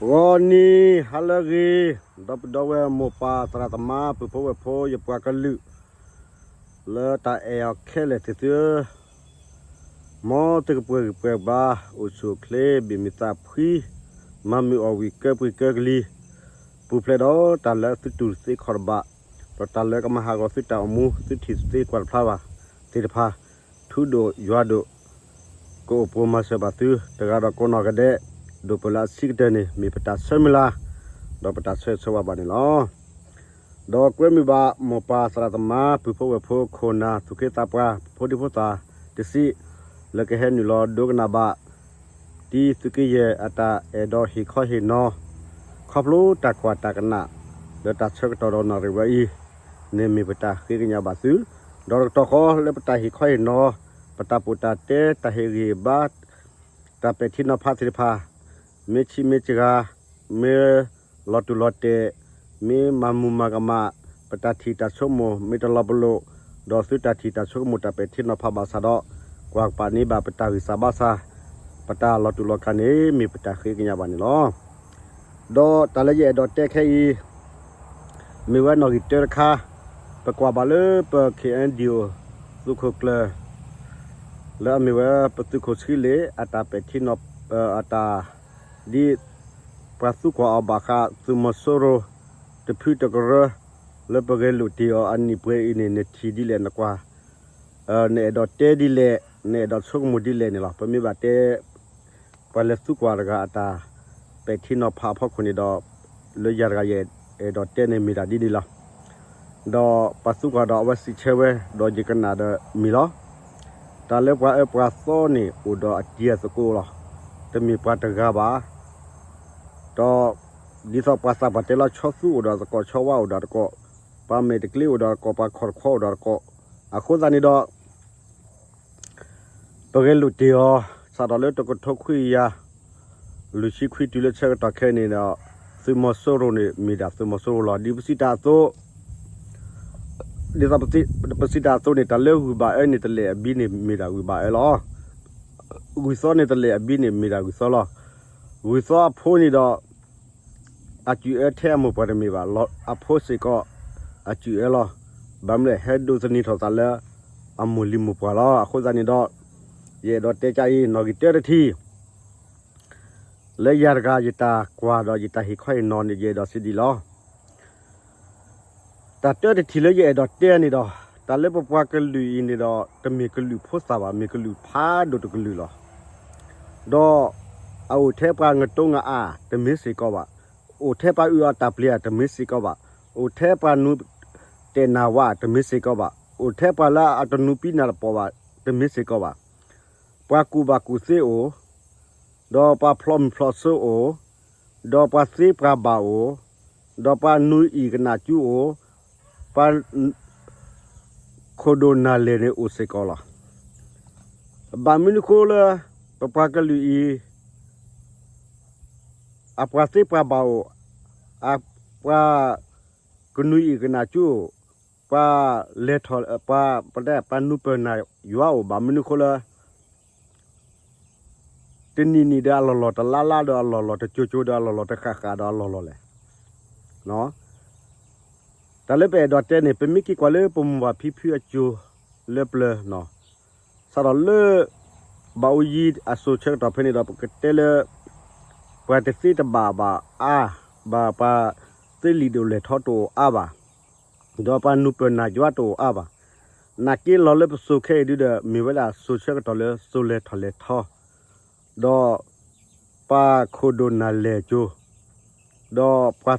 ဂီၤနံၤဟါလၢအဂ့ၤ, ဒီပုၢ်ဒီဝဲၢ်မိၢ်ပၢ်သရၣ်သမါ ပုၢ်ဖိဝဲၢ်ဖိ ယပှၤကလုာ် လၢတၢ်အဲၣ်အီၤခဲလၢာ်သ့ၣ်သုဧၢ, မ်သုကပှဲၤဂံၢ်ပှဲၤဘါ, အိၣ်ဆူၣ်အိၣ်ချ့, ဘ့ၣ်မုာ်သးဖှံ, မၤမုာ်အီၣ်ဝံၣ်ကၢပှ့ၤကၢကလံၤ, ပူၤဖျဲးဒီးတၢ်လၢသုတူၢ်သ့ခီၣ်တဘၣ်, ဒီးတၢ်လၢကမၤဟးဂီၤသုတၢ်အိၣ်မူ သုထံၣ်သုသ့ကွၢ်တဖျါဘၣ်သ့ၣ်တဖၣ်, ထူဒိၣ်ယွၤဒိၣ် ကအိၣ်ပိာ်မၤစၢၤဘၣ်သု တဂၤဒီးကိးနီၢ်ဂၤဒဲး, ဒိၣ်ပၢၢ်လၢအဆံးကတၢၢ်န့ၣ် မ့ၢ်ပတၢ်ဆၢမုၢ်လၢ်, ဒီးပတၢ်ဆၢဂ့ၤဆၢဝါဘၣ်န့ၣ်လီၤ. ဒီးကွဲမုာ်ဘၣ်မိၢ်ပၢ်သရၣ်သမါ ပုၢ်ဖိဝဲၢ်ဖိ ခိၣ်နၢ်သူၣ်က့သးပှၢ် ဖိဒံဖိသၣ်တဆံး, လၢကဟဲနုာ်လီၤဒိကနၣ်ဘၣ် တံသုးက့ယဲၢ်အတၢ်အဲၣ်ဒိးဟ့ၣ်ခီဟ့ၣ်နီၤ, ခီဖျိတၢ်ကွၢ်တၢ်ကနၣ် လၢတၢ်ဆၢကတီၢ်ဒီးနၣ်ရံၣ်ဝဲအံၤ န့ၣ်မ့ၢ်ပတၢ်ဃ့ကညးဘၣ်သု, ဒီးတကတီၢ်ဃီလၢပတၢ်ဟ့ၣ်ခီဟ့ၣ်နီၤ, ပတၢ်ပိာ်တၢ်တဲ တၢ်ဟ့ၣ်ဂံၢ်ဘါ တၢ်ပဲာ်ထံနီၤဖးသ့ၣ်တဖၣ်, မ့ၢ်ဆံးမ့ၢ်စှၤ, မ့ၢ်လီၤတူၢ်လီၤတဲာ်, မ့ၢ်မၤမုာ်မၤကမၣ်, ပတၢ်ထံၣ်တၢ်ဆိကမိၣ် မ့ၢ်တလီၤပလိာ်, ဒီးသုတၢ်ထံၣ်တၢ်ဆိကမိၣ်တၢ်ပဲာ်ထံနီၤဖးဘၣ်ဆၣ်ဒီး ကွၢ်ကပၤန့ၢ်ဘၣ်ပတၢ်ဂံၢ်စၢ်ဘါစၢ်, ပတၢ်လီၤတူၢ်လီၤကာ်န့ၣ် မ့ၢ်ပတၢ်ဃ့ကညးဘၣ်န့ၣ်လီၤ. ဒီးတၢ်လၢယအဲၣ်ဒိးတဲခဲအံၤ မ့ၢ်ဝဲနီၣ်ဂံၢ်တၢတခါ, ပကွၢ်ဘၣ်လၢပ ခ့ၣ်အဲၣ်ဒိၣ် သုးခိၣ်ကျၢၢ် လၢအမ့ၢ်ဝဲပသုးခိၣ်ဆှံလ့ၣ် အတၢ်ပဲာ်ထံနီၤ အတၢ် ဒ်ပှၤသံကွၢ်အီၤဘၣ်ဃးသုးမီၤစိရိၤ တဖုတကရၢ လၢပဂဲၤလိာ်တ့ၢ်အီၤအနံၣ်ပှဲၤအံၤန့ၣ် နထံၣ်ဒ်လဲၣ်နကွၢ် နအဲၣ်ဒိးတဲဒ်လဲၣ်, နအဲၣ်ဒိးဆိကမိၣ်ဒ်လဲၣ်န့ၣ်လီၤ. ပမ့ၢ်ဘၣ်တဲ ပှၤလဲၤသံကွၢ်တဂၤအတၢ်ပဲာ်ထံနီၤဖးအဖီခိၣ်န့ၣ်ဒီး လၢယၤတဂၤယအဲၣ်ဒိးတဲန့ၣ်မ့ၢ်ဒၣ်ဒ်န့ၣ်လီၤ. ဒီးပှၤသံကွၢ်ဒီးအဝဲစံးဆၢဝဲ ဒီးယကနၣ်ဒီးမ့ၢ်လီၤ. တၢ်လၢပှၤအၢပှၤသီန့ၣ် အိၣ်ဒီးအတံၤအသကိးလီၤ. တမ့ၢ်ပှၤတဂၤဘၣ်. ဒီးဒ်သိးပှၤသးပှၢ်တဲလီၤ ဆီသူအိၣ်ဒီးသကိး, ဆီဝါအိၣ်ဒီးသကိး, ပှၤမဲာ်တကျ့အိၣ်ဒီးသကိး, ပှၤခီၣ်တခီအိၣ်ဒီးသကိး, အဃိသတးန့ၣ်ဒီး ပဂဲၤလိာ်တ့ၢ်အီၤ စးထီၣ်လၢတကထိခွံကယၤ လွံၢ်ဆံခွံတုၤလၢဆၢကတီၢ်ခဲအံၤန့ၣ်ဒီး သုးမီၤစိရိၤန့ၣ် မ့ၢ်ဒၣ်သုးမီၤစိရိၤလီၤ. ဒ်ပစံးတၢ်အသိး, ဒ်သိးပစံးတၢ်အသိးန့ၣ် တၢ်လၢဂုၢ်ဘၣ်အၢန့ၣ် တလဲၣ်အဘံန့ၣ် မ့ၢ်ဒၣ်ဂုၢ်ဘၣ်အၢလီၤ. ဂုၢ်သီန့ၣ် တလဲၣ်အဘံန့ၣ် မ့ၢ်ဒၣ်ဂုၢ်သီလီၤ. ဂုၢ်သီအဖိန့ၣ်ဒီး အစူၢ်အၢထဲအမိၢ်ပှၢ်တမ့ၢ်ဘၣ်, အဖိစ့ၢ်ကီး အစူၢ်အၢလီၤ. ဘၣ်မနုၤလဲၣ် ဟဲဒိးသန့ၤထီၣ်သးလၢ အမိၢ်လံၤမိၢ်ပှၢ်လီၤ. အဃိသတးန့ၣ်ဒီး ယအဲၣ်ဒိးတဲကအံၤ နီၣ်ဂံၢ်တၢတထံၣ် လၢယၤတဂၤယတၢ်ကွၢ်ဒီးယတၢ်ဟ့ၣ်ခီဟ့ၣ်နီၤန့ၣ် ယအဲၣ်ဒိးစံးဒ်လီၤ. တၢ်တၢတထံၣ်လၢယအဲၣ်ဒိးတဲန့ၣ်ဒီး တၢ်လၢပပှၤကလုာ်အံၤန့ၣ်ဒီး တမ့ၢ်ကလုာ်ဖိသၣ်ဘၣ်, မ့ၢ်ကလုာ်ဖးဒိၣ်တကလုာ်လီၤ. ဒီး အအိၣ်ထဲပှၤငတိငအၣ်တမ့ၢ်စ့ၢ်ကီးဘၣ်, အိၣ်ထဲပှၤအုၣ်အီၣ်တၢ်ပျံၤတမ့ၢ်စ့ၢ်ကီးဘၣ်, အိၣ်ထဲပှၤနူတဲာ်နၢ်ဝါတမ့ၢ်စ့ၢ်ကီးဘၣ်, အိၣ်ထဲပှၤလၢအတနူပံနၢ်တပီၢ်ဘၣ်တမ့ၢ်စ့ၢ်ကီးဘၣ်, ပှၤကူၣ်ဘၣ်ကူၣ်သ့အိၣ်, ဒီးပှၤဖျီမုၢ်ဖျီဆၢအိၣ်, ဒီးပှၤသ့ပှၤဘၣ်အိၣ်, ဒီးပှၤနူအံၣ်ကနၣ်ကၠူအိၣ်, ပှၤ ခိၣ်ဒိၣ်နၢ်လဲၢ်န့ၣ်အိၣ်စ့ၢ်ကီးလီၤ. ဘၣ်မနုၤဃိလၢ ပပှၤကလုာ်အံၤ အပှၤသ့ပှၤဘၣ်အိၣ်, အပှၤကနူအံၣ်ကနၣ်ကၠူအိၣ်, ပှၤလဲၤထီၣ် ပှၤ ပတဲ ပှၤနူပၢၢ်နၢ်ယွၤအိၣ် ဘၣ်မနုၤဃိလၢ တနံၤနံၤဒီးအလီၢ်လီၢ်, တလါလါဒီးအလီၢ်လီၢ်, တကၠိၤကၠိၤဒီးအလီၢ်လီၢ်, တဃၣ်ဃၣ်ဒီးအလီၢ်လီၢ်လဲၣ်. တၢ်လၢပအဲၣ်ဒိးတဲန့ၣ် ပမ့ၢ်က့ၤကွၢ်လၢပမိၢ်ပၢ်ဖံဖုအစိၤလၢပျၢၤနီၤ, စးထီၣ်လၢ ဘၣ်အိယံၤအစိၤဆၢကတီၢ်ဖဲန့ၣ်ဒီး ပကတဲလၢ ပှၤတသ့တဘၣ်ဘၣ်အါ, ဘၣ်ပှၤသ့လံာ်ဒိၣ်လဲၢ်ထီတအိၣ်အါဘၣ်, ဒီးပှၤနူပၢၢ်နၢ်ယွၤတအိၣ်အါဘၣ်. နာ်က့လီၤလၢပစိၤခဲအံၤဒုဒီး မ့ၢ်ဝဲဒၣ်စိၤဆၢကတီၢ်လၢစိၤလဲၤထီၣ်လဲၤထီ, ဒီးပှၤခိၣ်ဒိၣ်နၢ်လဲၢ်ကၠိၤ,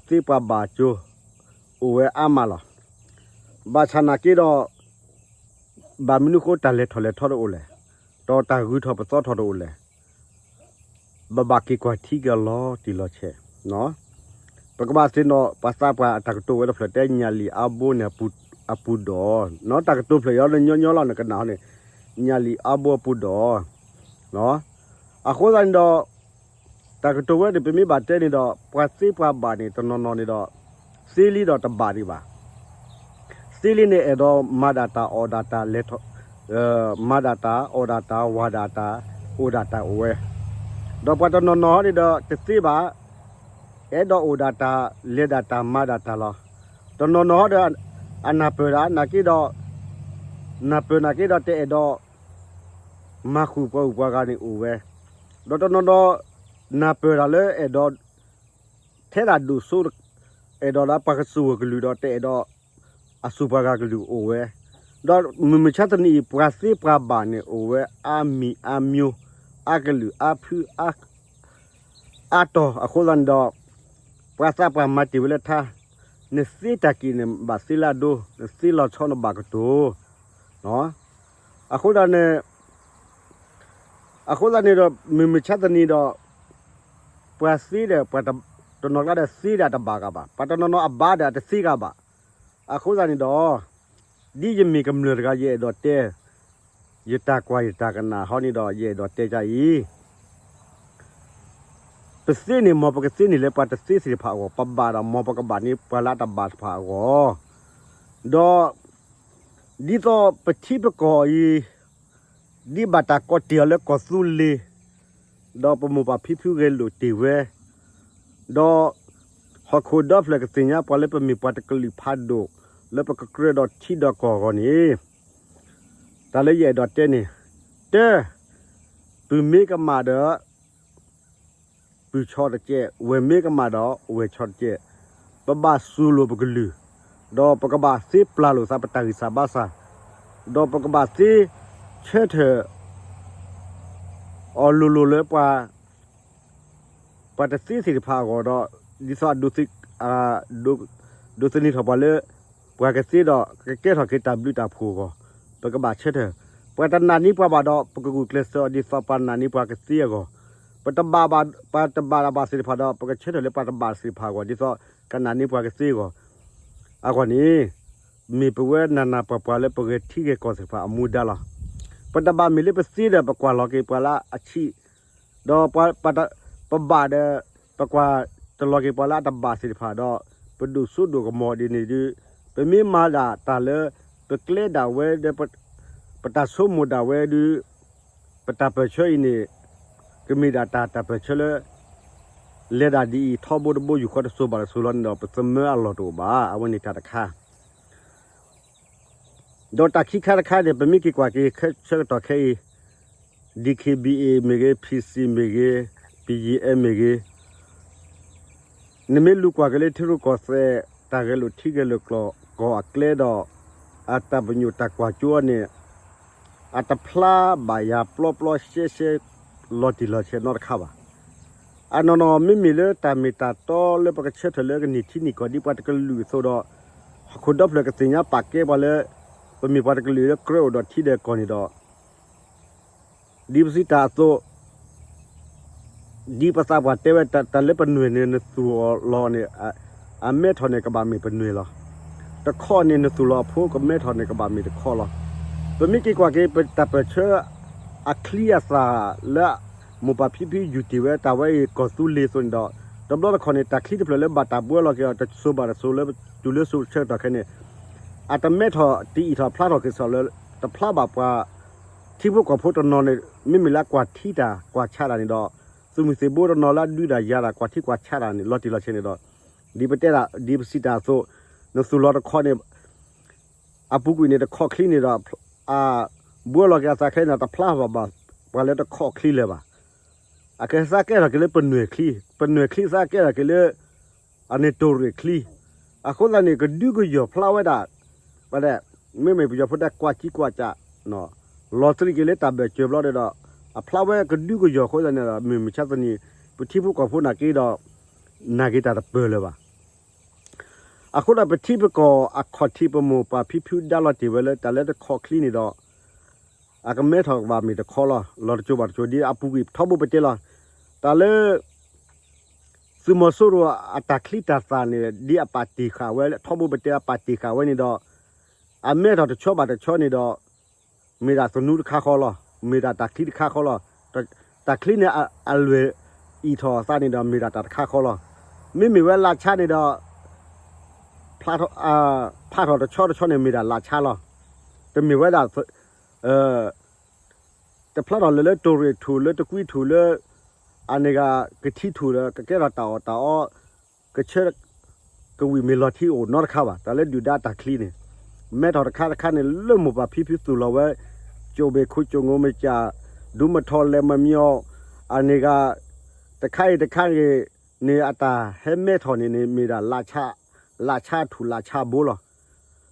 ဒီးပှၤသ့ပှၤဘၣ်ကၠိၤ အိၣ်ဝဲအါမးလီၤ. ဘၣ်ဆၣ်နာ်က့ဒီး ဘၣ်မနုၤဃိတၢ်လဲၤထီၣ်လဲၤထီတအိၣ်လဲၣ်, ဒီးတၢ်ဂုၤထီၣ်ပသီထီၣ်တအိၣ်လဲၣ်. ပဘၣ်က့ၤကွၢ်ထံက့ၤအလီၤတံၢ်လီၤဆဲး, ပကဘၣ်သ့ၣ်နီၣ်ပှၤသးပှၢ်အတၢ်ကတိၤဝဲတဖျၢၣ်တဲ ညၣ်လံၣ်အါဘိန့ၣ်အပူၤဒီး, တၢ်ကတိၤဖျၢၣ်အံၤညီညီလီၤ နကနၣ်ဟီန့ၣ်, ညၣ်လံၣ်အါဘိအပူၤဒီး, အဃိသတးန့ၣ်ဒီး တၢ်ကတိၤဝဲန့ၣ် ပမ့ၢ်ဘၣ်တဲန့ၣ်ဒီး ပှၤသ့ပှၤဘၣ်န့ၣ် တနီၤနီၤန့ၣ်ဒီး သ့လံဒီးတဘၣ်ဒံးဘၣ်. သ့လံန့ၣ် အဲၣ်ဒိးမၤဒၣ်တၢ်အီၣ်ဒၣ်တၢ်လဲၤထီၣ်, မၤဒၣ်တၢ်အီၣ်ဒၣ်တၢ်ဝၤဒၣ်တၢ်အိၣ်ဒၣ်တၢ်အိၣ်ဝဲ, ဒီးပှၤတနီၤနီၤန့ၣ်ဒီး တသ့ဘၣ်, အဲၣ်ဒိးအိၣ်ဒၣ်တၢ် လဲၤဒၣ်တၢ် မၤဒၣ်တၢ်လီၤ. တနီၤနီၤဟီဒီး အနၢ်ပၢၢ်ဒၣ်နာ်က့ဒီး နၢ်ပၢၢ်နာ်က့ဒီး တအဲၣ်ဒိး မၤဃုာ်ပှၤဂုၤပှၤဂၤန့ၣ်အိၣ်ဝဲ, ဒီးတနီၤနီၤ နၢ်ပၢၢ်ဒၣ်လၢအဲၣ်ဒိး ထဲဒၣ်ဒိၣ်စိ အဲၣ်ဒိးဒၣ်ပှၤကစူၢ်ဝဲၤကလုၢ်ဒီး တအဲၣ်ဒိး အစူၢ်ပှၤဂၤကလုၢ်အိၣ်ဝဲ, ဒီးမုၢ်မဆါတနံၤအံၤ ပှၤသ့ပှၤဘၣ်န့ၣ်အိၣ်ဝဲ အါမံၤအါမျိုး, အါကလုာ်အါဖုအါ အါတီၤအဃိသတးန့ၣ်ဒီး ပှၤသးပှၢ်မၤတ့ၢ်ဝဲလၢထါ, နသ့တၢ်က့ၢ်န့ၣ် ဘၣ်သ့လၢအဒိ, နသ့လီၤဆီနဘၣ်ကတိၤ, အဃိသတးန့ၣ် အဃိသတးန့ၣ်ဒီး မုၢ်မဆါတနံၤဒီး ပှၤသ့ဒီး ပှၤတနီၤကျါဒီးသ့ဒီးတဘၣ်ဂၤဘၣ်, ပှၤတနီၤနီၤအဘၣ်ဒီးတသ့ဂၤဘၣ်. အဃိသတးန့ၣ်ဒီး ဒ်ယမ့ၢ်ကမျၢၢ်တဂၤ ယအဲၣ်ဒိးတဲ ယတၢ်ကွၢ်ယတၢ်ကနၣ်ဟီန့ၣ်ဒီး ယအဲၣ်ဒိးတဲဒ်အံၤ, ပသ့န့ၣ် မ်ပကသ့န့ၢ်လၢပှၤတသ့သ့ၣ်တဖၣ်အဂီၢ်, ပဘၣ်ဒီး မ်ပကဘၣ်န့ၢ်ပှၤလၢအတဘၣ်တဖၣ်အဂီၢ်, ဒီး ဒ်သိးပထံပကီၢ်အံၤ ဒ်ဘၣ်တၢ်ကိးတ့ၢ်အီၤလၢကီၢ်သူလ့ၤ, ဒီးပမိၢ်ပၢ်ဖံဖုဂဲၤလိာ်တ့ၢ်ဝဲ, ဒီးဟီၣ်ခိၣ်ဒီဖျၢၣ်ကသ့ၣ်ညါပှၤလၢပမ့ၢ်ပှၤတကလုာ်ဖးဒိၣ် လၢပကကြၢးဒီးထံဒီးကီၢ်အဂီၢ်န့ၣ်, တၢ်လၢယအဲၣ်ဒိးတဲန့ၣ်, တၢ, ပုၢ်မ့ၢ်ကမၣ်ဒီး ပုၢ်ဆီတကဲး, ဝဲၢ်မ့ၢ်ကမၣ်ဒီး ဝဲၢ်ဆီတကဲး, ပဘၣ်စူၢ်လိာ်ပကလုၢ်, ဒီးပကဘၣ်သ့ပျၢ်လိာ်သးပတၢ်ဂံၢ်စၢ်ဘါစၢ်, ဒီးပကဘၣ်သ့ဆၢထၢၣ် အီၤလိၤလိၤလၢပှၤ ပှၤတသ့သ့ၣ်တဖၣ်အဂီၢ်ဒီး ဒ်သိးအဒိး ဒိးသန့ၤထီၣ်ပှၤလၢ ပှၤကသ့ဒီး ကကဲထီၣ်က့ၤတၢ်ဘျုးတၢ်ဖှိၣ်အဂီၢ်, ပကဘၣ်ဆၢထၢၣ်, ပှၤတနာ်န့ၢ်ပှၤဘၣ်ဒီး ပကဂုာ်ကျဲးစၢးအီၤဒ်သိးပှၤနာ်န့ၢ်ပှၤကသ့အဂီၢ်, ပတဘၣ်ဘၣ် ပှၤတဘၣ်တဘၣ်သ့ၣ်တဖၣ်ဒီး ပကဆၢထၢၣ်လၢပှၤတဘၣ်သ့ၣ်တဖၣ်အဂီၢ် ဒ်သိးကနာ်န့ၢ်ပှၤကသ့အဂီၢ်, အဂီၢ်န့ၣ် မ့ၢ်ပဝဲနးနးပှၤပှၤလၢပဂဲၤထံဂဲၤကီၢ်သ့ၣ်တဖၣ်အမူဒါလီၤ. ပတဘၣ်မ့ၢ်လၢပသ့ဒီး ပကွၢ်လီၤက့ၤပှၤလၢအဆံး ဒီးပဘၣ်ဒီး ပကွၢ်တလီၤက့ၤပှၤလၢအတဘၣ်သ့ၣ်တဖၣ်ဒီး ပဒိၣ်စိဒိၣ်ကမီၤဒ်န့ၣ်ဒုး ပမ့ၢ်မၤဒၣ်တၢ်လၢ ပကျဲဒၣ်ဝဲဒီး ပတၢ်ဆိကမိၣ်ဒၣ်ဝဲဒုး ပတၢ်ပၢၢ်ဆၢအံၤန့ၣ် ကမ့ၢ်ဒၣ်တၢ်တၢ်ပၢၢ်ဆၢလၢ လဲၤဒၣ်ဒ်အံၤ ထီဘိတဘိယူၢ်ဃီတစိၤဘၣ်တစိၤလီၤန့ၣ်ဒီး ပသမၢအလီၢ်တအိၣ်ဘၣ်. အဝဲန့ၣ်တၢ်တခါ ဒီးတၢ်ခံခါတခါန့ၣ် ပမ့ၢ်က့ၤကွၢ်က့ၤဆၢကတီၢ်ခဲအံၤ DKBA မ့ၢ်ဂ့ၤ, PC မ့ၢ်ဂ့ၤ, BGF မ့ၢ်ဂ့ၤ, နမ့ၢ်လူၤကွၢ်က့ၤလၢထံရူၢ်ကီၢ်သဲး တၢ်ဂဲၤလိာ်ထံဂဲၤလိာ်ကီၢ်အကျဲဒီး အတၢ်ပညိၣ်တၢ်ကွၢ်ကၠိန့ၣ် အတဖျါဘၣ်ယၤပျီပျီရှဲရှဲ လီၤတံၢ်လီၤဆဲးနီတခါဘၣ်. အနီၢ်နီၢ်မ့မ့ၢ်လၢတၢ်မ့ၢ်တၢ်တီလၢပကဆၢထၢၣ်လၢကန့ၢ်ထံန့ၢ်ကီၢ်ဒ်ပှၤတကလုာ်အသိးဒီး ဟီၣ်ခိၣ်ဒီဖျၢၣ်ကသ့ၣ်ညါပာ်ကဲပှၤလၢ ပမ့ၢ်ပှၤတကလုာ်လၢကြၢးအိၣ်ဒီးထံဒီးကီၢ်န့ၣ်ဒီး ဒ်ပစံးတၢ်အသိး ဒ်ပသးပှၢ်တဲဝဲ တၢ်လၢပနွဲၣ်န့ၣ် နသူၣ်အီၤလီၤန့ၣ် အမဲထီၣ်န့ၣ် ကဘၣ်မ့ၢ်ပနွဲၣ်လီၤ. တခီန့ၣ် နသူၣ်လီၤအဖိ ကမဲထီၣ်န့ၣ် ကဘၣ်မ့ၢ်တခီလီၤ. ပမ့ၢ်က့ၤကွၢ်က့ၤ ပတၢ်ပၢၢ်ဆၢအချံအသၣ်လၢ မိၢ်ပၢ်ဖံဖုယူၢ်တ့ၢ်ဝဲ တၢ်ဝဲအံၤကီၢ်သူလ့ၤအသိးန့ၣ်ဒီး တဘျီတခီၣ်န့ၣ် တၢ်ချံတဖျၢၣ်လၢဘၣ်တၢ်ဘှီလီၤက့ၤအီၤ တစိၤဘၣ်တစိၤလၢ တုၤလၢစိၤဆၢကတီၢ်ခဲအံၤန့ၣ် အတမဲထီၣ်တအံၣ်ထီၣ်ဖျါထီၣ်က့ၤစ့ၢ်လၢ တဖျါဘၣ်ပှၤ ထံဖိကီၢ်ဖိတနီၤန့ၣ် မ့မ့ၢ်လၢအကွၢ်ထံတၢ်ကွၢ်ဆါတၢ်န့ၣ်ဒီး သုးမုၢ်သံၣ်ဘိတနီၤလၢအဒုးတၢ်ယၤတၢ်ကွၢ်ထံကွၢ်ဆါတၢ်န့ၣ် လီၤတံၢ်လီၤဆဲးန့ၣ်ဒီး ဒ်ပတဲဒၣ် ဒ်ပစံးတၢ်အသိး နသူၣ်လီၤတခီန့ၣ် အပူၤကွံာ်န့ၣ် တခီၣ်ချံန့ၣ်ဒီး အဘှီလီၤက့ၤအသးခဲအံၤန့ၣ် တဖျါဘၣ်ဘၣ် ပှၤလၢတခီၣ်ချံလၢၤဘၣ်. အကဲသးကဲထီၣ်က့ၤလၢပနွဲၣ်ချံ, ပနွဲၣ်ချံသးကဲထီၣ်က့ၤလၢ အန့ၣ်တိၢ်ရ့ၣ်ချံ. အဃိသတးန့ၣ် ကဒုကယီၢ်ဖျါဝဲဒၣ် ဝဲဒၣ် မ့မ့ၢ်ပယီၤဖိတၢ်ကွၢ်ကံကွၢ်ကး လီၤတံၢ်က့ၤလၢတၢ်ဘၢၣ်စၢၤဘျီဒီး အဖျါဝဲကဒုကယီၢ်အဃိသတးန့ၣ်ဒီး မုၢ်မဆါတနံၤ ပထံဖိကီၢ်ဖိနာ်က့ဒီး နာ်က့ၤတၢ်တပၢၢ်လၢၤဘၣ်. အဃိဒီးပထံပကီၢ်အခီၣ်ထံး ပမိၢ်ပၢ်ဖံဖုဒါလီၤတ့ၢ်ဝဲလၢတၢ်လၢတခီၣ်ချံန့ၣ်ဒီး အကမဲထီၣ်ကဘၣ်မ့ၢ်တခီလီၤ. လီၤတစိၤဘၣ်တစိၤဒ်အပူၤကွံာ်ထီဘိပတဲလီၤ. တၢ်လၢ သုးမီၤစိရိၤအတၢ်ချံတၢ်သၣ်န့ၣ် ဒ်အပာ်တ့ၢ်ဃာ်ဝဲ ထီဘိပတဲအပာ်တ့ၢ်ဃာ်ဝဲန့ၣ်ဒီး အမဲထီၣ်တဆီဘၣ်တဆီန့ၣ်ဒီး မ့ၢ်ဒၣ်သနူတခါဃီလီၤ. မ့ၢ်ဒၣ်တၢ်ချံတခါဃီလီၤ. တၢ်ချံန့ၣ်အလွဲၢ်အံၣ်ထီၣ်အသးန့ၣ်ဒီး မ့ၢ်ဒၣ်တၢ်တခါဃီလီၤ. မ့မ့ၢ်ဝဲလၢဆါန့ၣ်ဒီး ဖးထီၣ်တဆီတဆီန့ၣ် မ့ၢ်ဒၣ်လၢဆါလီၤ. တမ့ၢ်ဝဲဒၣ် တဖျါထီၣ်လၢလၢတိၢ်ရ့ၣ်ထူၣ်လၢတကွံထူၣ်လၢ အန့ၣ်ဂၤကထံထူၣ်ဒီး ကကဲထီၣ်တၢ်အီၣ်တၢ်အီ ကဆၢကဝံၣ်မ့ၢ်လီၤထံအိၣ်နီတခါဘၣ်. တၢ်လၢဒုၣ်ဒါတၢ်ချံန့ၣ် မဲထီၣ်တခါတခါန့ၣ် လၢမိၢ်ပၢ်ဖံဖုသူၣ်လီၤဝဲ ကၠိၣ်ဘ့ၣ်ခိၣ်ကၠိၣ်ငိၣ်မ့ၢ်ကၢ် ဒူမထီၣ်လဲၤမၤမံအီၤ အန့ၣ်ဂ့ၤ တခါအံၤတခါဂ့ၤန့ၣ် အတၢ်ဟဲမဲထီၣ်န့ၣ်န့ၣ် မ့ၢ်ဒၣ် လၣ်ဆါထူၣ်လၣ်ဆါဘိလီၤ.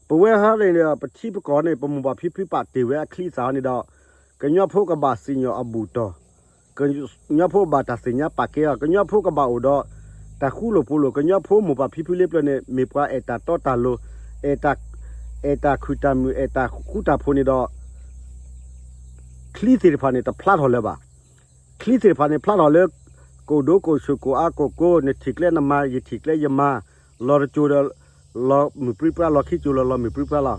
ပဝဲဟီန့ၣ်ဒီး ပထံပကီၢ်န့ၣ် ပမိၢ်ပၢ်ဖံဖုပာ်တ့ၢ်ဝဲအချံအသၣ်ဟီန့ၣ်ဒီး ကညီဖိကဘၣ်စံၣ်ညီၣ်အဘူၣ်တီၢ်, ကညီဖိဘၣ်တၢ်သ့ၣ်ညါပာ်ကဲအီၤ, ကညီဖိကဘၣ်အိၣ်ဒီး တၢ်ဃူလိာ်ဖိးလိာ်, ကညီဖိမိၢ်ပၢ်ဖံဖုလၢပျၢၤန့ၣ် မ့ၢ်ပှၤအဲၣ်တၢ်တီတၢ်လိၤ, အဲၣ်တၢ်, အဲၣ်တၢ်ခုၣ်တၢ်မုာ်, အဲၣ်တၢ်ဃူတၢ်ဖိးန့ၣ်ဒီး ချံသ့ၣ်တဖၣ်န့ၣ် တဖျါထီၣ်လၢၤဘၣ်. ချံသ့ၣ်တဖၣ်န့ၣ် ဖျါထီၣ်လၢ ကိၣ်ဒိကိၣ်ဆိၣ်ကိၣ်အါကိၣ်ကိ, နထံၣ်ကျဲနမၤ, ယထံၣ်ကျဲယမၤ, လီၤတစိၤဒီး လီၤမုၢ်ပြံပြါ, လီၤခံစိၤလီၤ လီၤမုၢ်ပြံပြါလီၤ.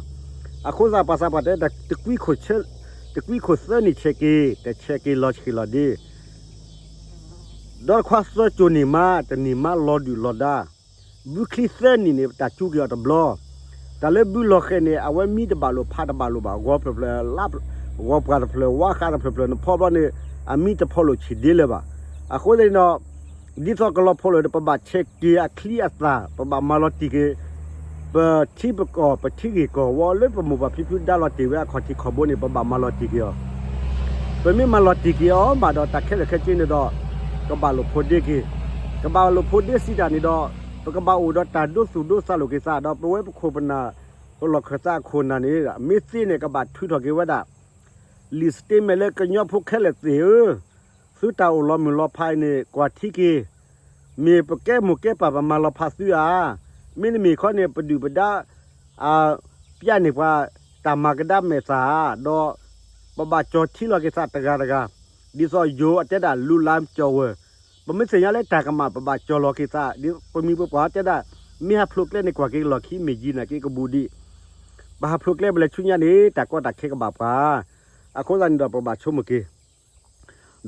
အဃိသတး ပှၤသးပှၢ်တဲ တကွံခိၣ်သၢနံၣ်ဆဲးက့ၤ, တဆဲးက့ၤလီၤဆ့ၣ်လီၤဒ့ ဒီးတခွါသၢစိၤန့ၣ်မး တနံၣ်မးလီၤဒုၣ်လီၤဒါ, ဘုချံသၢနံၣ်န့ၣ် တၢ်စူၤက့ၤအီၤတဘျီ, တၢ်လၢဘုလီၤဃဲၤန့ၣ် အဝဲမံတဘၣ်လိာ်ဖးတဘၣ်လိာ်ဘၣ်, ဂီၤဖျၢၣ်ဖျၢၣ်, ဂီၤပှၢ်တဖျၢၣ်, ဝါဃးတဖျၢၣ်ဖျၢၣ်, နဖီဘျီန့ၣ် အမံတဖီလိာ်ဆံးဒ့လၢၤဘၣ်. အဃိန့ၣ်ဒီး ဒ်သိးကလီၤဖီလိာ်ဒီး ပဘၣ်ဆဲးက့ၤအချံအသၣ်, ပဘၣ်မၤလီၤတံၢ်က့ၤ ပထံပကီၢ် ပထံဂ့ၢ်ကီၢ်ဝီလၢပမိၢ်ပၢ်ဖံဖုဒါလီၤတ့ၢ်ဝဲအခီၣ်ထံးခီၣ်ဘိန့ၣ် ပဘၣ်မၤလီၤတံၢ်က့ၤအီၤ. ပမ့ၢ်မၤလီၤတံၢ်က့ၤအီၤမးဒီး တၢ်ခဲလၢာ်ခဲဆ့န့ၣ်ဒီး ကဘၣ်လိာ်ဖိးဒ့က့ၤ, ကဘၣ်လိာ်ဖိးဒ့စံးတၢ်န့ၣ်ဒီး ပကဘၣ်အိၣ်ဒီးတၢ်ဒိသူၣ်ဒိသးလိာ်က့ၤသး, ဒီးပဝဲပခိၣ်ပနၢ် ပလီၢ်ခၢၣ်သးအခိၣ်နၢ်န့ၣ် မ့ၢ်သ့န့ၣ် ကဘၣ်ထုးထီၣ်က့ၤဝဲဒၣ် လံာ် statement လၢကညီဖိခဲလၢာ်သ့ၣ်ဧၢ, သုတၢ်အိၣ်လီၤမုၢ်လီၤဖးအံၤန့ၣ် ကွၢ်ထံက့ၤ, မ့ၢ်ပကဲမိၢ်ကဲပၢ်ပမၤလီၤဖးသုဧါ, မ့တမ့ၢ်ခီန့ၣ် ပဒုၣ်ပဒါ အပျဲန့ၢ်ပှၤ တၢ်မၤကဒါမဲာ်သၣ်ဧါ, ဒီးပဘၣ်ကၠီၣ်ထံလီၤက့ၤသးတဂၤတဂၤ, ဒ်သိးယိၤအတဲဒၣ် လူလၢကၠီၣ်ဝဲၢ်, ပမ့ၢ်သ့ၣ်ညါလၢတၢ်ကမၣ် ပဘၣ်ကၠီၣ်လီၤက့ၤသး, ဒ်ပမှံၤပပှၢ်တဲဒၣ်, မ့ၢ်ဟးဖျိးကျဲန့ၣ် ကွၢ်က့ၤလီၢ်ခံမ့ၢ်ယံၤနာ်က့ကဘူးဒံး, ပဟးဖျိးကျဲပလဲၤဆူညါန့ၣ် တၢ်ကီတၢ်ခဲကဘၣ်ပှၤ အဃိသတးန့ၣ်ဒီး ပကဘၣ်ဆိကမိၣ်က့ၤ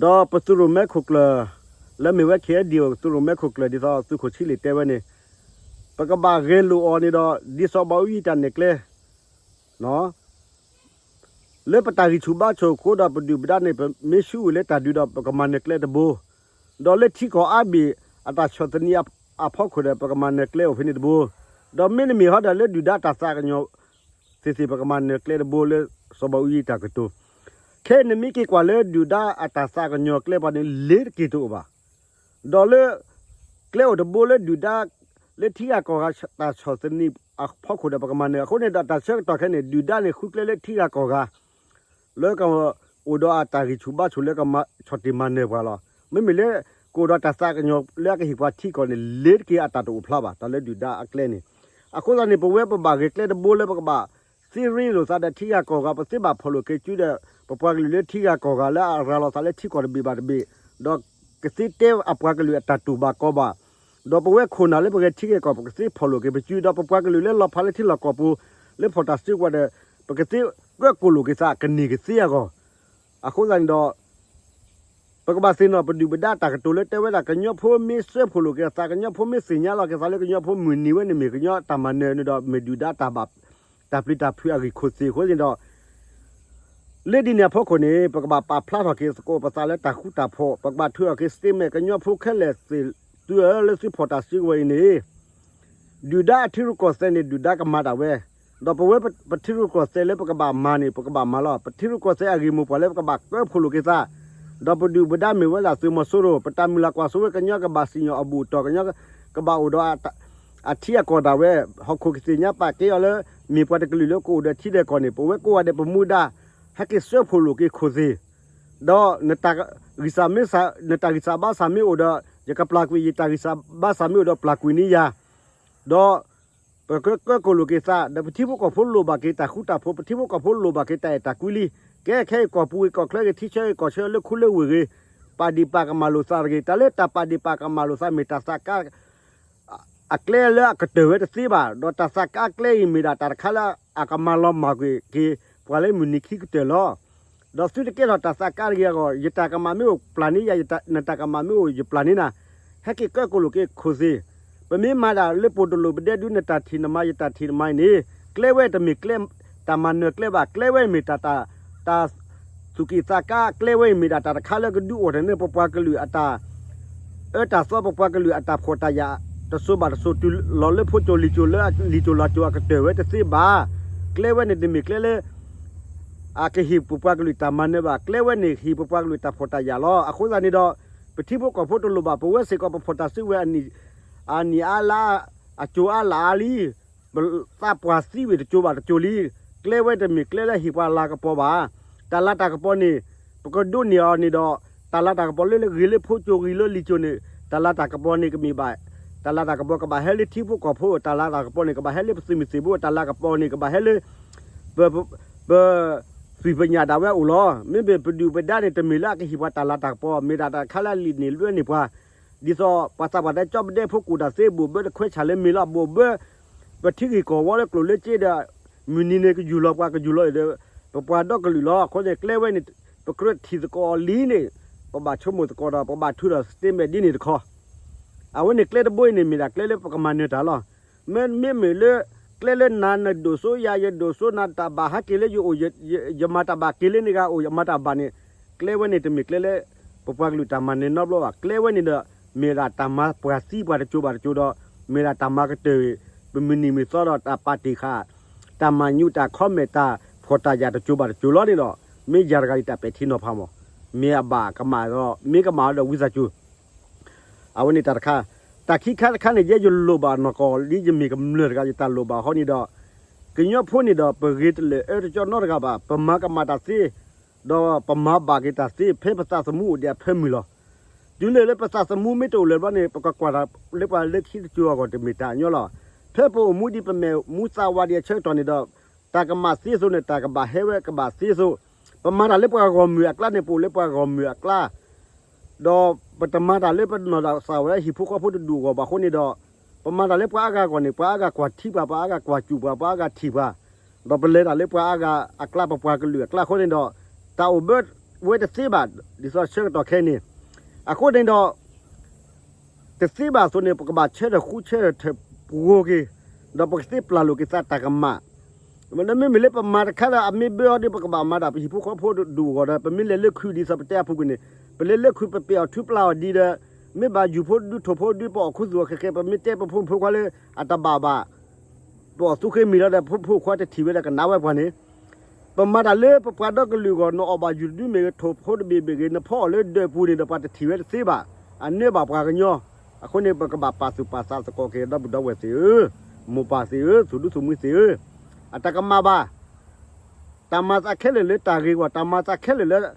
ဒီးပသုးရိၣ်မဲခိၣ်ကျၢၢ် လၢမ့ၢ်ဝဲ ခ့ၣ်အဲၣ်ဒံၣ်အိၣ် သုးရိၣ်မဲခိၣ်ကျၢၢ် ဒ်သိးသုးခိၣ်ဆံလ့ၣ်တဲဝဲန့ၣ်, ပကဘၣ်ဂဲၤလိာ်အီၤန့ၣ်ဒီး ဒ်စီၤဘၣ်အူယံၤတၢ်နဲၣ်ကျဲ လၢပတၢ်ဂံၢ်ဆူၣ်ဘါဆူၣ်အဃိဒီး ပဒုၣ်ပဒါန့ၣ် ပမ့ၢ်ဆူးဝံၤလၢတၢ်ဒုးဒီး ပကမၤနၢၤကျဲတဘိ, ဒီးလၢထံကီၢ်အါဘ့ၣ် အတၢ်ဆီၣ်သနံးအဖီခိၣ်ဒီး ပကမၤနၢၤကျဲအိၣ်ဖဲန့ၣ်တဘိ, ဒီးမ့တမ့ၢ်ဟီဒီး လၢဒုၣ်ဒါတၢ်သးကညီၤသ့ၣ်သ့ၣ် ပကမၤနၢၤကျဲတဘိလၢစီၤဘၣ်အူယံၤတၢ်ကတိၤ, ခဲအံၤနမ့ၢ်က့ၤကွၢ်လၢဒုၣ်ဒါအတၢ်သးကညီၤကျဲပှၤန့ၣ် လ့ၤတက့ၤတအိၣ်ဘၣ်. ဒီးလၢ ကျဲအိၣ်တဘိလၢဒုၣ်ဒါ လၢထံဂၤကီၢ်ဂၤတၢ်ဆီၣ်သနံးအဖီခိၣ်ဒီး ပကမၤနၢၤအဃိန့ၣ်ဒီး တၢ်ဆၢကတီၢ်ခဲအံၤန့ၣ် ဒုၣ်ဒါန့ၣ် ဃုကျဲလၢထံဂၤကီၢ်ဂၤ လၢကအိၣ်ဒီးအတၢ်ဂံၢ်ဆူၣ်ဘါဆူၣ်လၢကဆီၣ်တံၢ်မၤနၢၤပှၤလီၤ. မ့မ့ၢ်လၢ ကအိၣ်ဒီးတၢ်သးကညီၤလၢအကဟ့ၣ်ပှၤထံကီၢ်န့ၣ် လ့ၤတက့ၤအတၢ်တအိၣ်ဖျါဘၣ် တၢ်လၢဒုၣ်ဒါအကျဲန့ၣ်. အဃိသတးန့ၣ် ပဝဲပဘၣ်ဂဲၤကျဲတဘိလၢပကဘၣ်သ့ရ့လိာ်သးဒီးထံဂၤကီၢ်ဂၤ ပသ့ဘၣ်ဖီၣ်လိာ်က့ၤစုဒီး ပပှၤကလုာ်လၢထံဂၤကီၢ်ဂၤလၢအရၤလီၤသးလၢထံကီၢ်တဘ့ၣ်ဘၣ်တဘ့ၣ်, ဒီးကသ့တဲအပှၤကလုာ်အတၢ်တူၢ်ဘၣ်ကီဘၣ်, ဒီးပဝဲခိၣ်နၢ်လၢပဂဲၤထံဂဲၤကီၢ် ပကသ့ဖီၣ်လိာ်က့ၤပစု ဒီးပပှၤကလုာ်လၢလီၤဖးလၢထံလီၢ်ကီၢ်ပူၤ လၢဖီၣ်တၢ်စုကဝဲၤဒီး ပကသ့ကၢၣ်ကိၣ်လိာ်က့ၤသးကန့ၢ်ကသ့အဂီၢ်, အဃိသတးန့ၣ်ဒီး ပကဘၣ်သ့ၣ်နီၣ်ပဒုၣ်ပဒါတၢ်ကတိၤလၢတဲဝဲဒၣ် ကညီဖိမ့ၢ်စၢဖှိၣ်လိာ်က့ၤအသး ကညီဖိမ့ၢ်သ့ၣ်ညါလီၤက့ၤသးလၢကညီဖိမုၢ်နံၤဝဲန့ၣ်မ့ၢ်ကညီတၢ်မၤနၢၤန့ၣ်ဒီး မ့ၢ်ဒုၣ်ဒါတၢ်ဘၣ် တၢ်ပျံၤတၢ်ဖုးအဂံၢ်ခိၣ်သ့ၣ်အဃိန့ၣ်ဒီး လၢဒ်န့ၣ်အဖီခိၣ်န့ၣ် ပကဘၣ်ပာ်ဖျါထီၣ်က့ၤသကိးပသးလၢတၢ်ဃူတၢ်ဖိး, ပကဘၣ်ထုးထီၣ်က့ၤ statement ကညီဖိခဲလၢာ်သ့ၣ်သုဧၢ လၢသုဖီၣ်တၢ်စုကဝဲၤအံၤန့ၣ် ဒုၣ်ဒါအထံရူၢ်ကီၢ်သဲးန့ၣ် ဒုၣ်ဒါကမၤဒၣ်ဝဲ, ဒီးပဝဲပထံရူၢ်ကီၢ်သဲးလၢပကဘၣ်မၤန့ၣ် ပကဘၣ်မၤလီၤ. ပထံရူၢ်ကီၢ်သဲးအဂ့ၢ်မိၢ်ပှၢ်လၢပကဘၣ်ကၢၢ်ဖှိၣ်လိာ်က့ၤသး, ဒီးပဒုၣ်ပဒါမ့ၢ်ဝဲဒၣ်သုးမီၤစိရိၤ ပတၢ်မုၢ်လၢ်ကွၢ်စိဝဲ ကညီကဘၣ်စံၣ်ညီၣ်အဘူၣ်အတီၢ် ကညီကဘၣ်အိၣ်ဒီး အထံအကီၢ်ဒၣ်ဝဲ, ဟီၣ်ခိၣ်ကသ့ၣ်ညါပာ်ကဲအီၤလၢ မ့ၢ်ပှၤတကလုာ်လၢကအိၣ်ဒီးထံဒီးကီၢ်န့ၣ် ပဝဲကိးဂၤဒဲးပမူဒါ ဟဲက့ၤစၢဖှိၣ်လိာ်က့ၤခိၣ်သ့ၣ်, ဒီးနတၢ်ဂံၢ်စၢ်ဘါစၢ်မ့ၢ်အိၣ်ဒီး ယကပျၢ်ကွံာ်, ယတၢ်ဂံၢ်စၢ်ဘါစၢ်မ့ၢ်အိၣ်ဒီးပျၢ်ကွံာ်န့ၢ်ယၤ, ဒီး ပကကၢၣ်ကိၣ်လိာ်က့ၤသး ဒီးပထံဖိကီၢ်ဖိလိၣ်ဘၣ်က့ၤတၢ်ဃူတၢ်ဖိး, ပထံဖိကီၢ်ဖိလိၣ်ဘၣ်က့ၤတၢ်အဲၣ်တၢ်ကွံလံ. ကဲခဲအံၤကီၢ်ပူၤဂ့ၤ ကီၢ်ချၢဂ့ၤ ထံဆၢဂ့ၤ ကီၢ်ဆၢလၢခူလၢဝ့ၢ်ဂ့ၤ, ပာ်ဒံးပာ်ကမၣ်လိာ်သးတဂ့ၤ. တၢ်လၢတၢ်ပာ်ဒံးပာ်ကမၣ်လိာ်သးမ့ၢ်တၢ်သးကါ အကျဲလၢအကတၢၢ်ဝဲတသ့ဘၣ်, ဒီးတၢ်သးကါအကျဲအံၤမ့ၢ်ဒၣ်တၢ်တခါလၢအကမၤလီၤမၢ်ကွံာ်က့ၤ ပှၤလၢမုၢ်နံၤခံကတၢၢ်လီၤ. ဒီးသုတကဲထီၣ်တၢ်သးကါတဂ့ၤအဂီၢ်, ယတၢ်ကမၣ်မ့ၢ်အိၣ်ပျၢ်န့ၢ်ယၤ, နတၢ်ကမၣ်မ့ၢ်အိၣ်ယပျၢ်န့ၢ်နၤ, ဟဲက့ၤကၢၣ်ကိၣ်လိာ်က့ၤခိၣ်သ့ၣ်. ပမ့ၢ်မၤဒၣ်လၢပိာ်တလိာ်ပဒဲဒု နတၢ်ထံၣ်နမၤ ယတၢ်ထံၣ်နမၤအံၤန့ၣ်, ကျဲဝဲတမ့ၢ်ကျဲ တၢ်မၤနၢၤကျဲဘၣ်, ကျဲဝဲမ့ၢ်တၢ် တၢ် တၢ်သူၣ်က့ၣ်သးကါ, ကျဲဝဲအံၤမ့ၢ်ဒၣ်တၢ်တခါလၢကဒုးအိၣ်ထီၣ်န့ၢ် ပပှၤကလုာ်အတၢ်အၢတၢ်သီ, ပပှၤကလုာ်အတၢ်ဖှီၣ်တၢ်ယာ်, တစိၤဘၣ်တစိၤတုၤလီၤလၢဖိကၠိလံာ်ကၠိလၢလံာ်ကၠိလီၤကၠိအကတၢၢ်ဝဲတသ့ဘၣ်. ကျဲဝဲန့ၣ်တမ့ၢ်ကျဲလၢ အကဟ့ၣ်ပပှၤကလုာ်တၢ်မၤနၢၤဘၣ်. ကျဲဝဲန့ၣ်ဟ့ၣ်ပပှၤကလုာ်တၢ်ဖှီၣ်တၢ်ယာ်လီၤ. အဃိသတးန့ၣ်ဒီး ပထံဖိကီၢ်ဖိတလိၣ်ဘၣ် ပဝဲစ့ၢ်ကီးပဖီၣ်တၢ်စုကဝဲၤ အနံၣ်အါလါ အစိၤအါလးအါလံ ပသးပှၢ်သံဝံၤတစိၤဘၣ်တစိၤလံ. ကျဲဝဲတမ့ၢ်ကျဲလၢဟ့ၣ်ပှၤလၤကပီၤဘၣ်. တၢ်လၤတၢ်ကပီၤန့ၣ် ပကဒိးန့ၢ်အီၤန့ၣ်ဒီး တၢ်လၤတၢ်ကပီၤလၢဂ့ၤလၢဖိကၠိဂ့ၤလၢလံာ်ကၠိန့ၣ် တၢ်လၤတၢ်ကပီၤန့ၣ်ကမ့ၢ်ဘၣ်. တၢ်လၤတၢ်ကပီၤကဘၣ်ဟဲလၢထံဖိကီၢ်ဖိ, တၢ်လၤတၢ်ကပီၤန့ၣ် ကဘၣ်ဟဲလၢပသုးမုၢ်သံၣ်ဘိ, တၢ်လၤကပီၤန့ၣ် ကဘၣ်ဟဲလၢ ပ ပ ပသွံၣ်ပညၣ်ဒၣ်ဝဲအအိၣ်လီၤ. မ့မ့ၢ်ပဒုၣ်ပဒါန့ၣ် တမ့ၢ်လၢအကဟ့ၣ်ပှၤတၢ်လၤတၢ်ကပီၤ, မ့ၢ်ဒၣ်တၢ်တခါလၢအလံာ်န့ၢ်လွဲန့ၢ်ပှၤ ဒ်သိးပှၤသးပှၢ်တဲ ကၠီပဒဲဖိကူၣ်တၢ်သ့ ဘိၣ်ဘၢတခွဲးဆၣ်လၢမ့ၢ်လီၤ. ဘိၣ်ဘၢ ပထံဂ့ၢ်ကီၢ်ဝီလၢကျိၣ်လၢစ့ဒီး မုၢ်နံၤန့ၣ်ကယူၢ်လီၤပှၤ ကယူၢ်လီၤဒီး ပပှၤဒီကလုာ်လီၤ. အဃိန့ၣ် ကျဲဝဲန့ၣ် ပကြၢးထံၣ်သကိးအီၤလံန့ၣ် ပဘၣ်ဆိကမိၣ်သကိးဒီး ပဘၣ်ထုးဒီး statement ဒ်န့ၣ်တခီ. အဝဲန့ၣ်ကျဲတဘိအံၤန့ၣ် မ့ၢ်ဒၣ်ကျဲလၢပကမၤနၢၤတၢ်လီၤ. မ့မ့ၢ်လၢ ကျဲလၢနၤနဒိၣ်စိယၤ ယဒိၣ်စိနၤ တၢ်ဘၣ်ဟးက့ၤလၢယအိၣ် ယမၤတၢ်ဘၣ်က့ၤလၢန့ၣ်ဂၤအိၣ် ယမၤတၢ်ဘၣ်န့ၣ် ကျဲဝဲန့ၣ်တမ့ၢ်ကျဲလၢ ပပှၤကလုာ်တၢ်မၤနၢၤနီတဘျီဘၣ်. ကျဲဝဲန့ၣ်ဒီး မ့ၢ်ဒၣ်တၢ်မၤပှၢ်သံပှၤတစိၤဘၣ်တစိၤဒီး မ့ၢ်ဒၣ်တၢ်မၤကတၢၢ် ပမုၢ်နံၤမုၢ်သီဒီးတၢ်ပာ်တ့ၢ်ဃာ် တၢ်မၤညူးတၢ်ခီမဲာ်တၢ်ဖှီၣ်တၢ်ယာ်တစိၤဘၣ်တစိၤလီၤန့ၣ်ဒီး မ့ၢ်ယၤတဂၤဒ်တၢ်ပဲာ်ထံနီၤဖးမး မ့ၢ်အဘၣ်ကမၣ်ဒီး မ့ၢ်ကမၣ်ဒီးဝံသးစူၤ အဝဲန့ၣ်တၢ်တခါ, တၢ်ခံခါတခါန့ၣ် ယဲယလိၣ်ဘၣ်နီၢ်ကီၢ် ဒ်ယမ့ၢ်ကမျၢၢ်တဂၤ ယတၢ်လိၣ်ဘၣ်ဟီန့ၣ်ဒီး ကညီဖိန့ၣ်ဒီး ပဂ့ၤတလၢာ်အၢတကၠီနီတဂၤဘၣ်. ပမၤကမၣ်တၢ်သ့, ဒီးပမၤဘၣ်က့ၤတၢ်သ့ ဖဲပသးသမူအိၣ်ဒံးအဖၢမုၢ်လီၤ. တုၤလၢလၢပသးသမူမ့ၢ်တအိၣ်လၢၤဘျီန့ၣ် ပကကွၢ်တၢ်လၢပှၤလၢခံတစိၤအဂီၢ်တမ့ၢ်တၢ်ညီလီၤ. ဖဲပအိၣ်မူဒ်ပမဲာ်မူသးဝးဒံးအဆၢကတီၢ်န့ၣ်ဒီး တၢ်ကမၣ်သ့အသိးန့ၣ် တၢ်ကဘၣ်ဟဲဝဲကဘၣ်သ့အသိး, ပမၤတၢ်လၢပှၤဂီၢ်မုၢ်အကျါန့ၣ် ပအိၣ်လၢပှၤဂီၢ်မုၢ်အကျါ ဒီးပတမၤတၢ်လၢပနီၢ်သးဝဲဟံၣ်ဖိဃီဖိတဒူၣ်အဂီၢ်ဘၣ်အဃိန့ၣ်ဒီး ပမၤတၢ်လၢပှၤအါဂၤအဂီၢ်န့ၣ် ပှၤအါဂၤကွၢ်ထံပှၤ ပှၤအါဂၤကွၢ်စူၣ်ပှၤ ပှၤအါဂၤထံၣ်ပှၤ, ဒီးပလဲၤတၢ်လၢပှၤအါဂၤအကျါ ပပှၤကလုာ်အကျါအဃိန့ၣ်ဒီး တၢ်အိၣ်ဘၢဝဲတသ့ဘၣ်. ဒ်သိးဆၢကတီၢ်ခဲအံၤန့ၣ် အဃိန့ၣ်ဒီး တသ့ဘၣ်အသိးန့ၣ် ပကဘၣ်ဆၢထၢၣ်ဃူဆၢထၢၣ်ပှိၤက့ၤ, ဒီးပကသ့ပျၢ်လိာ်က့ၤသးတၢ်ကမၣ် မ့မ့ၢ်လၢပမၤတခါဒီး အမ့ၢ်ဘၢအီၤဒီး ပကဘၣ်မၤတၢ်ပဟံၣ်ဖိဃီဖိဒူၣ်အဂီၢ်ဒီး ပမ့ၢ်လဲၤလၢခုးဒ်သိးပတဲအပူၤကွံာ်န့ၣ် ပလဲၤလၢခုးပပာ်အီၤထုပျၢ်အီၤဒ်ဒီး မ့ၢ်ဘၣ်ယူၤဖိတဒု ထိၣ်ဖိတဒု ပအီၣ်ခူသူၣ်အီၤဃဲးဃဲး ပမ့ၢ်တဲပဖိမုၣ်ဖိခွါလၢအတဘၣ်ဘၣ် ပအီၣ်သူဃ့မံၤလီၤဒီး ဖိမုၣ်ဖိခွါတထံၣ်ဝဲဒီးကနၣ်ဝဲပှၤန့ၣ် ပမၤတၢ်လၢပပှၤဒီကလုာ်အဂီၢ် နအီၣ်ဘၣ်ယူၤတဒုမ့ၢ်ဂ့ၤ ထိၣ်ဖိတဘ့ၣ်မ့ၢ်ဂ့ၤ နဖီအီၤလၢဒၢးပူၤန့ၣ်ဒီး ပှၤတထံၣ်ဝဲတသ့ဘၣ်. အန့ၢ်ဘၣ်ပှၤကညီ အဃိန့ၣ် ပကဘၣ်ပာ်သူၣ်ပာ်သးသကိးက့ၤ ဒီပုၢ်ဒီဝဲၢ်သ့ၣ်ဧၢ, မိၢ်ပၢ်သ့ၣ်ဧၢ, သူၣ်ဒူသးမုၢ်သ့ၣ်ဧၢ, အတၢ်ကမၣ်ဘၣ်. တၢ်မၤသးခဲလၢာ်လၢတၢ်ဂ့ၤအဂီၢ်, တၢ်မၤသးခဲလၢာ်လၢ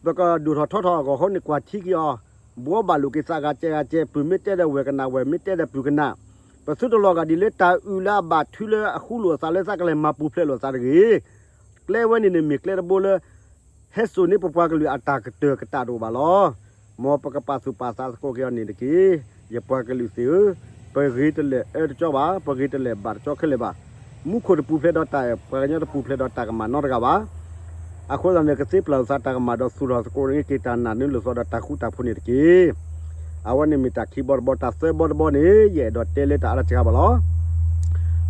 ပကဒိၣ်ထီၣ်ထီထီၣ်အဂီၢ်အဃိန့ၣ် ကွၢ်ထံက့ၤအီၤ, ဘှီဘၣ်လိာ်က့ၤသးဂၤကဲဂၤကဲ, ပုၢ်မ့ၢ်တဲဒီးဝဲၢ်ကနၣ်ဝဲၢ်, မ့ၢ်တဲဒီးပုၢ်ကနၣ်, ပသုတလီၤဂာ်ဒ်လၢတၢ်အုၣ်လၢအဘၣ်ထုလၢအဃူလိာ်အသးလၢသးကလဲၤမၤပူၤဖျဲးလိာ်သးတဂ့ၤ. ကျဲဝဲန့ၣ်န့ၣ်မ့ၢ်ကျဲတဘိလၢ ဟဲစိာ်န့ၢ်ပပှၤကလုာ်အတၢ်ကတၢၢ်ကတၢၢ်တအိၣ်ဘၣ်လီၤ. မ်ပကပာ်သူၣ်ပာ်သးသကိးက့ၤအီၤန့ၣ်တက့ၢ်. ယပှၤကလုာ်သ့ၣ်ဧၢ, ပဂ့ၤတလၢာ်အၢတကၠီဘၣ်, ပဂ့ၤတလၢာ်ဘၣ်တကၠီခဲလၢာ်ဘၣ်. မူခိၣ်တပူၤဖျဲးဒီးတၢ်အဲၣ်, ပှၤကညီတပူၤဖျဲးဒီးတၢ်ကမၣ်နီတဂၤဘၣ်. အဃိသတးန့ၣ် ကသ့ပျၢ်လိာ်သးတၢ်ကမၣ်ဒီးသူၣ်ထီၣ်သကိးန့ၢ်က့ၤတၢ်နာ်န့ၢ်လိာ်သီဒီးတၢ်ဃူတၢ်ဖိးန့ၣ်တက့ၢ်. အဝဲန့ၣ်မ့ၢ်တၢ်ခံဘီတဘီ, တၢ်သၢဘီတဘီန့ၣ် ယအဲၣ်ဒိးတဲလၢတၢ်အါတစှၤဘၣ်လီၤ.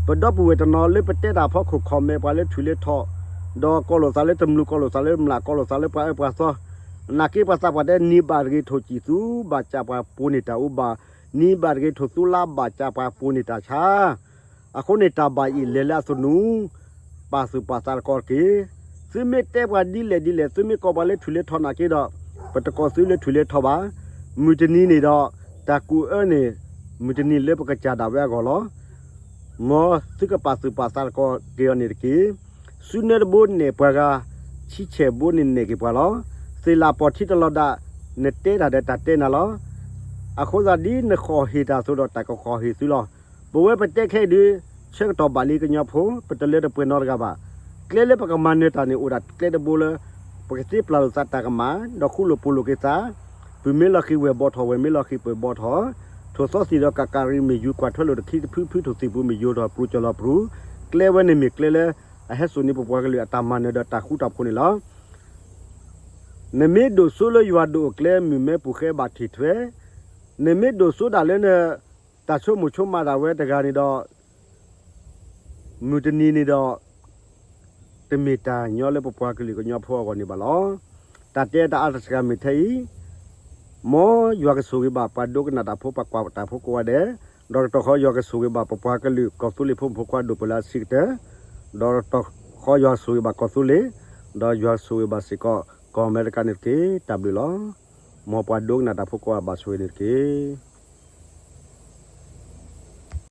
ပဒီပုၢ်ဝဲၢ်တနီၤလၢပတဲတၢ်အဖီခိၣ် comment ပှၤလၢထူၣ်လၢထီၣ်, ဒီးကိးလိာ်သးလၢတမျူး ကိးလိာ်သးလၢမျး ကိးလိာ်သးလၢပှၤအၢပှၤသီ, နာ်က့ပှၤသးပှၢ်တဲ နံၤဘၣ်တဂ့ၤထိၣ်စံၣ်သူ ဘၣ်စၢ်ပှၤပှိၤန့ၢ်တၢ်အူဘၣ်, နံၤဘၣ်တဂ့ၤထိၣ်သူလါ ဘၣ်စၢ်ပှၤပှိၤန့ၢ်တၢ်ဆါ အဃိန့ၣ် တၢ်ဘၣ်အံၤလဲၤလၢအသနူ, ပာ်သူၣ်ပာ်သးသကိးတက့ၢ်. သုမ့ၢ်တဲပှၤဒ်လဲၣ်ဒ်လဲၣ်, သုမ့ၢ်ကိးပှၤလၢထူၣ်လၢထီၣ်နာ်က့ဒီး, ပတကိးသုလၢထူၣ်လၢထီၣ်ဘၣ်. မုၢ်တနံၤန့ၣ်ဒီး တၢ်ကူးအၢန့ၣ် မုၢ်တနံၤလၢပကစၢ်ဒၣ်ဝဲအဂီၢ်လီၤ. မ်သုကပာ်သူၣ်ပာ်သးသကိးက့ၤအီၤန့ၣ်တက့ၢ်. စုနၢတဘိနဲၣ်ပှၤဂၤ, ဆံဆဲၣ်ဘိန့ၣ်နဲၣ်က့ၤပှၤလီၤ. သ့ၣ်လၣ်ပီၢ်ထံတလီၤဒၣ်, နတဲတၢ်ဒီးတၢ်တဲနၤလီၤ. အဃိသတးဒ်နဃီၣ်ဟ့ၣ်တၢ်အသိးဒီးတၢ်ကဃီၣ်ဟ့ၣ်သုလီၤ. ပဝဲပတဲခဲအံၤဒုး ဆၢကတီၢ်ဘၣ်လံကညီဖိ, ပတလၢတပှဲၤနီတဂၤဘၣ်. ကျဲလၢပကမၤနၢၤတၢ်န့ၣ် အိၣ်ဒၣ်ကျဲတဘိလၢ ပကသ့ပျၢ်လိာ်သးတၢ်ကမၣ်, ဒီးဃူလိာ်ဖိးလိာ်က့ၤသး, ပုၢ်မ့ၢ်လီၤဃံၤဝဲၢ်ဘီထီၣ်, ဝဲၢ်မ့ၢ်လီၤဃံၤပုၢ်ဘီထီၣ်, ထိၣ်သီသံၣ်ဒီးကးကးရံမ့ၢ်ယူၤ ကွၢ်ထွဲလိာ်တခံတဖုဖု ထိၣ်သံၣ်ပူၤမ့ၢ်ယိာ်ထီၣ်ပြူၤကၠီၤလီၤပြူၤ, ကျဲဝဲန့ၣ်မ့ၢ်ကျဲလၢ အဟဲစိာ်န့ၢ်ပပှၤကလုာ်အတၢ်မၤနၢၤဒီးတၢ်ဃူတၢ်ဖိးန့ၣ်လီၤ. နမ့ၢ်ဒိၣ်စိလၢယွၤဒိၣ်အကျဲ မုၢ်မဲပူၤဃဲဘၣ်ထံၣ်ထွဲ, နမ့ၢ်ဒိၣ်စိဒၣ်လၢန တၢ်ဆိကမိၣ်ဆိကမးဒၣ်ဝဲတဂၤန့ၣ်ဒီး မုၢ်တနံၤန့ၣ်ဒီး တမ့ၢ်တၢ်ညီလၢပပှၤကလုာ်ကညီဖိအဂီၢ်န့ၣ်ဘၣ်လီၤ. တၢ်တဲတၢ်အါတစှၤမ့ၢ်ထဲအံၤ, မ်ယွၤကဆိၣ်ဂ့ၤဘၣ်ပှၤဒိကနၣ်တၢ်ဖိ ပှၤကွၢ်တၢ်ဖိကိးဂၤဒဲး, ဒီးကတီၢ်ဃီယွၤကဆိၣ်ဂ့ၤဘၣ်ပပှၤကလုာ်ကီၢ်သူလ့ၤဖိမုၣ်ဖိခွါဒိၣ်ပၢၢ်လၢအဆံးကတၢၢ်, ဒီးကတီၢ်ဃီယွၤဆိၣ်ဂ့ၤဘၣ်ကီၢ်သူလ့ၤ, ဒီးယွၤဆိၣ်ဂ့ၤဘၣ်စ့ၢ်ကီးကီၢ်အမဲရကၤန့ၣ်တက့ၢ်. တၢ်ဘျုးလီၤ. မ်ပှၤဒိကနၣ်တၢ်ဖိကိးဂၤဘၣ်ဆိၣ်ဂ့ၤန့ၣ်တက့ၢ်.